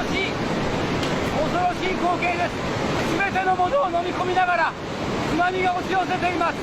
恐ろしい光景です。すべてのものを飲み込みながら、津波が押し寄せています。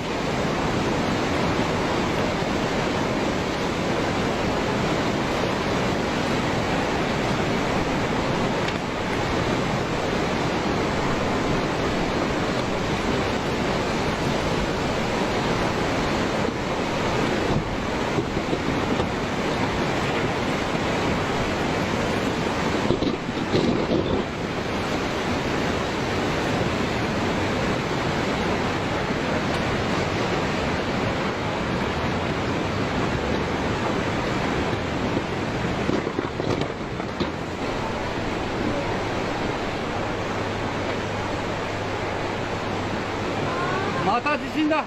また地震だ。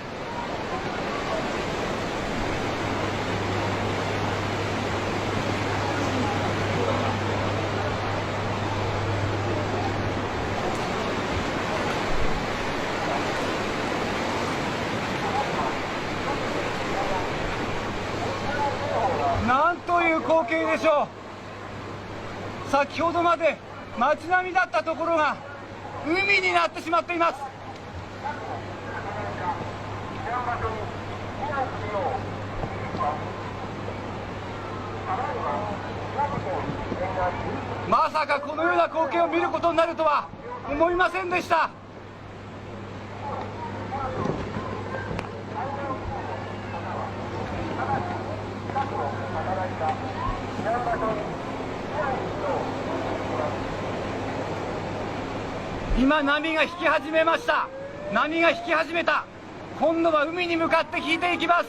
なんという光景でしょう。先ほどまで街並みだったところが海になってしまっています。まさかこのような光景を見ることになるとは思いませんでした。今、波が引き始めました。波が引き始めた。今度は海に向かって引いていきます。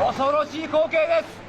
恐ろしい光景です。